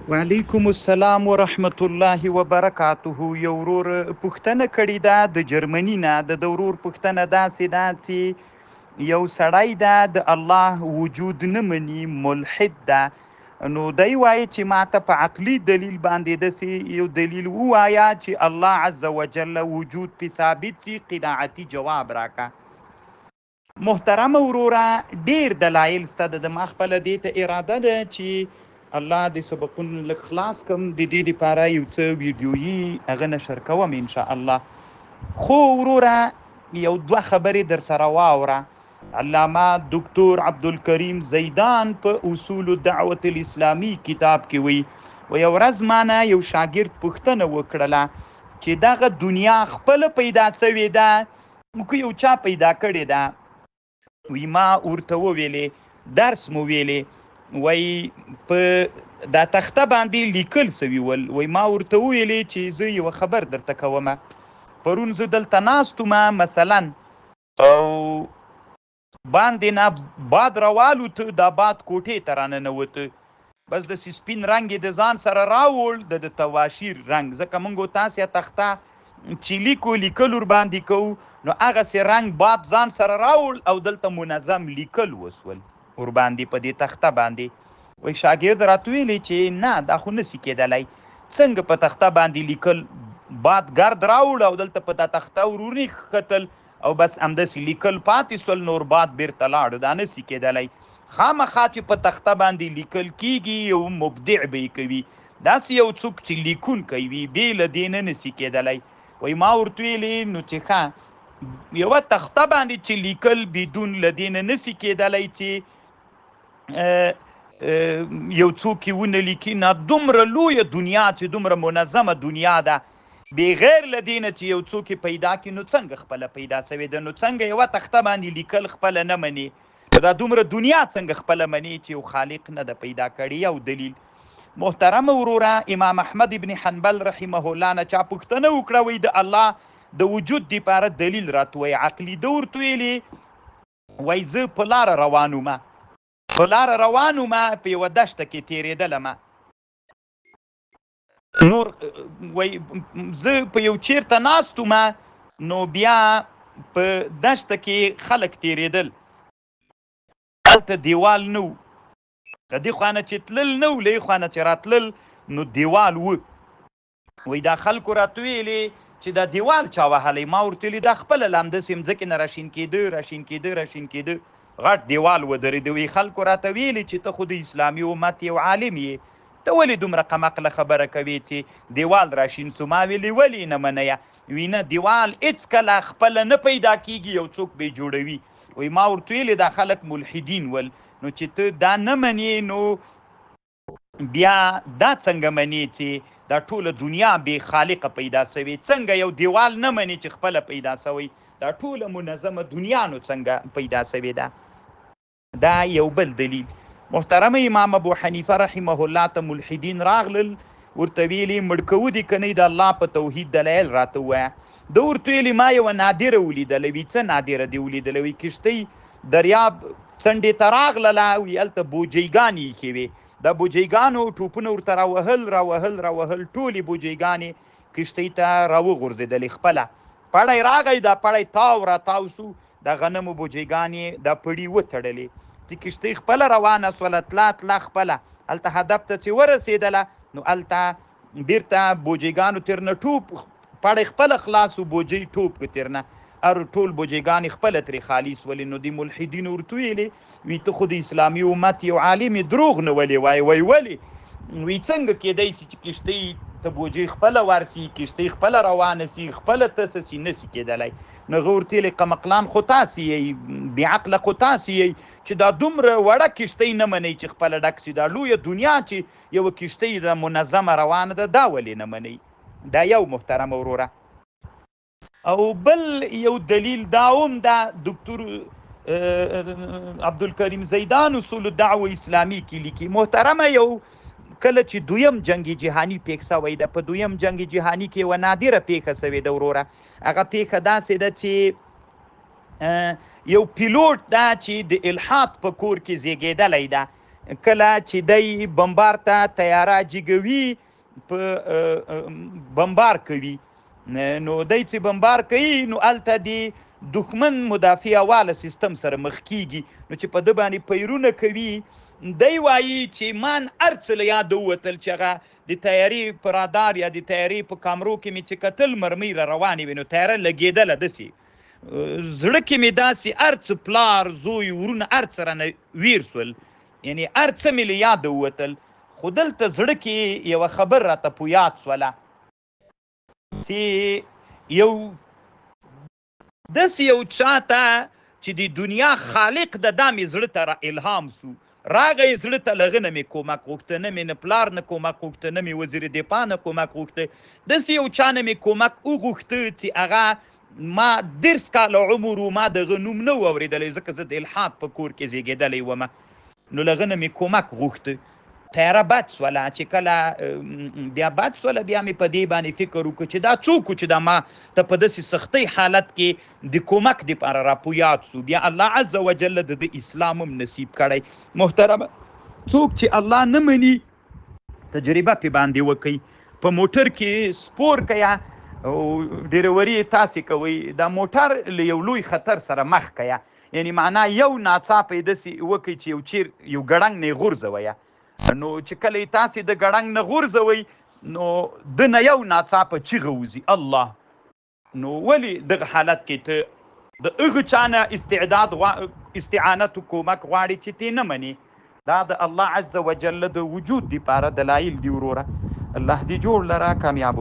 وعلیکم السلام ورحمت الله وبرکاته. یو ورور پوښتنه کړې ده د جرمني نه. د ده ورور پوښتنه داسې ده چې یو سړی ده د الله وجود نه مني، ملحد ده، نو دی وایي چې ما ته په عقلي دلیل باندې داسې یو دلیل ووایه چې الله عز وجل وجود پې ثابت سي، قناعتي جواب راکه. محترم وروره، ډیر دلایل سته. د ما خپله دې ته اراده ده چې الله دې سبقونه لږ خلاص کم، د دې دپاره یو څه ویډیويي هغه نشر کوم ان شاء الله. خو وروره یو دوه خبرې در سره واوره. علامه دکتور عبدالکریم زیدان په اصول الدعوة الاسلامي کتاب کې وی، و یو ورځ مانه یو شاګرد پوښتنه وکړله چې دغه دنیا خپله پیدا سوې ده که یو چا پیدا کړې ده؟ وی ما ورته وویلې، درس مو ویلې، وی په دا تخته باندې لیکل سوي ول. وی ما ورته وویلې چې زه یوه خبر درته کومه. پرون زه دلته ناست وم مثلا، او باندې نه باد راوالوت، دا باد کوټې ته راننوته، بس داسې سپین رنګ یې د ځان سره راوړ، د تواشیر رنګ، ځکه موږ تاسې تخته چې لیکو لیکل ورباندې کوو، نو هغسې رنګ باد ځان سره راوړ او دلته منظم لیکل وسول ورباندې په دې تخته باندې. وایي شاګرد راته ویلې چې نه، دا خو نسي کېدلی، څنګه په تخته باندې لیکل باد ګرد راوړ او دلته په دا تخته ورونی ختل او بس همداسې لیکل پاتې سول، نور باد بیرته لاړ، دا نسي کېدلی. خامخا چې په تخته باندې لیکل کیږي یو مبدع به یې کوي، داسې یو څوک چې لیکونکی وي، بې له دې نه نسي کېدلی. وایي ما ورته ویلې نو چې ښه، یوه تخته باندې چې لیکل بدون له دې نه نسي کېدلی چې یو څوک یې ونه لیکي، نه دومره لویه دنیا چې دومره منظمه دنیا ده، بغیر له دې نه چې یو څوک یې پیدا کړي، نو څنګه خپله پیدا سوې ده؟ نو څنګه یوه تخته باندې لیکل خپله نه مني؟ دا دومره دنیا څنګه خپله مني چې یو خالق نه ده پیدا کړې؟ یو دلیل. محترم وروره، امام احمد ابن حنبل رحمه الله نه چا پوښتنه وکړه، وایي د الله د وجود دپاره دلیل راته ووایه. عقلي ده ورته ویلې، وایي زه په لاره روان وم، په لاره روان وم، په یوه دښته کې تېرېدلم، نور وایي زه په یو چیرته ناست وم، نو بیا په دښته کې خلک تېرېدل، هلته دیوال نه و، د دې خوا نه چې تلل نه و، له دې خوا نه چې راتلل نو دیوال و. وایي دا خلکو راته ویلې چې دا دیوال چا وهلی؟ ما ورته ویلې دا خپله له همداسې مځکې نه راشین کېده، راشین کېده، راشین کېده، غټ دیوال ودرېده. وایي خلکو راته ویلې چې ته خو د اسلامي امت یو عالم یې، ته ولې دومره قمقله خبره کوې چې دیوال راشین سو؟ ما ویلې ولې نه منیه؟ وی نه، دیوال هېڅکله خپله نه پیدا کېږي، یو څوک به یې جوړوي. وایي ما ورته ویلې دا خلک ملحدین ول، نو چې ته دا نه منې نو بیا دا څنګه منې چې دا ټوله دنیا بې خالقه پیدا سوې؟ څنګه یو دیوال نه منې چې خپله پیدا سوی؟ دا ټوله منظمه دنیا نو څنګه پیدا سوې ده؟ دا یو بل دلیل. محترم امام ابو حنیفه رحمه الله ته ملحدین راغلل، ورته ویلې مړ کوو دې که نه د الله په توحید دلایل راته ووایه. ده ورته ویلې ما یوه نادره ولیدله. وی څه نادره دې ولیدله؟ وی کښتۍ دریاب څنډې ته راغلله، وی هلته بوجیګانې ایښې وې، دا بوجیګانو ټوپونه ورته راوهل راوهل راوهل، ټولې بوجیګانې کښتۍ ته راوغورځېدلې. خپله پړی راغی، دا پړی تاو را تاو سو، د غنمو بوجیګانې دا پړي وتړلې، چې کښتۍ خپله روانه سوله، تله تله خپله هلته هدف ته چې ورسېدله، نو هلته بیرته بوجیګانو ترنه ټوپ پړی خپله خلاص و، بوجۍ ټوپ که ترنه هر ټول بوجیګانې خپله ترې خالي سولې. نو دې ملحدینو ورته ویلې وی ته خو د اسلامي امت یو عالم یې، دروغ نه ولې وایې؟ وایي ولې؟ وی څنګه کېدای سي چې کښتۍ ته بوجۍ خپله ورسي، کښتۍ خپله روانه سي، خپله تسه سي؟ نه سي کېدلی. نو هغه ورته ویلې قمقلان خو تاسې یئ، بې عقله خو تاسې یئ چې دا دومره وړه کښتۍ نه منئ چې خپله ډک سي، دا لویه دنیا چې یوه کښتۍ ده منظمه روانه ده دا ولې نه منئ؟ دا یو محترم وروره. او بل یو دلیل دا هم ده، دکتور عبدالکریم زیدان اصول الدعوه اسلامي کې لیکي، محترمه یو کله چې دویم جنګ جهاني پېښ سوی ده، په دویم جنګ جهاني کې یوه نادره پېښه سوې ده وروره. هغه پېښه داسې ده چې یو پیلوټ ده چې د الحاد په کور کې زیږېدلی ده، کله چې دی بمبار ته طیاره جګوي، په بمبار کوي، نو دی چې بمبار کوي نو هلته د دښمن مدافع واله سیستم سره مخ کیږي، نو چې په ده باندې پیرونه کوي، دی وایي چې مان هر څه له یاده ووتل، چې هغه د طیارې په رادار یا د طیارې په کامرو کې مې چې کتل مرمۍ را روانې وې، نو طیاره لګېدله، داسې زړه کې مې داسې هر څه، پلار، زوی، ورونه، هر څه رانه ویر سول، یعنی هر څه مې له یاده ووتل. خو دلته زړه کې یوه خبر راته په یاد سوله چې یو داسې یو چاته چې د دنیا خالق ده، دا مې زړه ته را الهام سو، راغی زړه ته، له هغه نه مې کومک غوښته، نه مې نه پلار نه کومک غوښته، نه مې وزیر دفاع نه کومک غوښته، داسې یو چا نه مې کومک وغوښته چې هغه ما 30 کاله عمر و، ما د هغه نوم نه و اورېدلی، ځکه زه د الحاد په کور کې زیږېدلی وم، نو له هغه نه مې کومک غوښته. طیاره بد سوله، چې کله بیا بد سوله، بیا مې په دې باندې فکر وکړ چې دا څوک و چې دا ما ته په داسې سختۍ حالت کې د کومک دپاره را په یاد سو. بیا الله عز وجل د ده اسلام هم نصیب کړی. محترمه، څوک چې الله نه مني تجربه پې باندې وکئ، په موټر کې سپور کیه او ډریوري یې تاسې کوئ، دا موټر له یو لوی خطر سره مخ کیه، یعنی معنا یو ناڅاپه یې داسې وکئ چې یو چیر یو ګړنګ نه یې غورځویه، نو چې کله یې تاسې د ګړنګ نه غورځوئ نو ده نه یو ناڅاپه چیغه وځي الله. نو ولې دغه حالت کې ته د هغه چا نه استعداد استعانت او کومک غواړې چې تی نه منې؟ دا د الله عز وجل د وجود دپاره دلایل دي. وروره الله دې جوړ لره کامیاب.